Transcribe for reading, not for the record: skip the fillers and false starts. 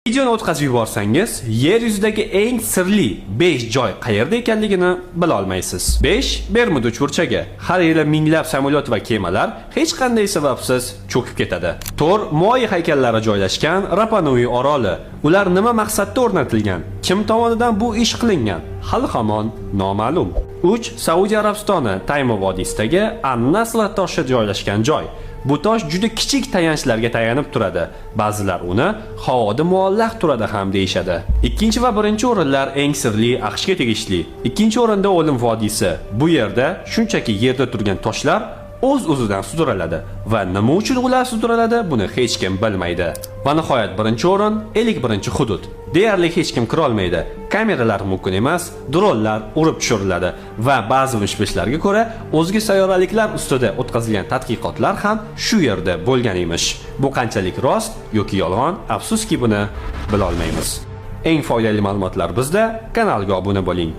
Videoni o'tkazib yuborsangiz, yer yuzidagi eng sirli 5 joy qayerda ekanligini bila olmaysiz. 5. Bermuda uchburchagi. Har yili minglab samolyot va kemalar hech qanday sababsiz cho'kib ketadi. 4. Moai haykallari joylashgan Rapa Nui oroli. Ular nima maqsadda o'rnatilgan? Kim tomonidan bu ish qilingan? Hali hamon noma'lum. 3. Saudiya Arabistoni Tayma vodiysidagi An-Nasla toshi joylashgan joy. Bu tosh juda kichik tayanchlarga tayanib turadi. Ba'zilar uni havoda muallaq turadi ham deyishadi. Ikkinchi va birinchi o'rinlar eng sirli AQShga tegishli. Ikkinchi o'rinda O'lim vodiysi. Bu yerda shunchaki yerda turgan toshlar o'z-o'zidan sudraladi va nima uchun ular sudraladi, buni hech kim bilmaydi. Va nihoyat birinchi o'rin 51-hudud. Deyarli hech kim kirolmaydi. Kameralar mumkin emas, dronlar urib tushiriladi va ba'zi mish-mishlarga ko'ra o'zga sayyoraliklar ustida o'tkazilgan tadqiqotlar ham shu yerda bo'lgan emish. Bu qanchalik rost yoki yolg'on, afsuski, buni bila olmaymiz. Eng foydali ma'lumotlar bizda, kanalga obuna bo'ling.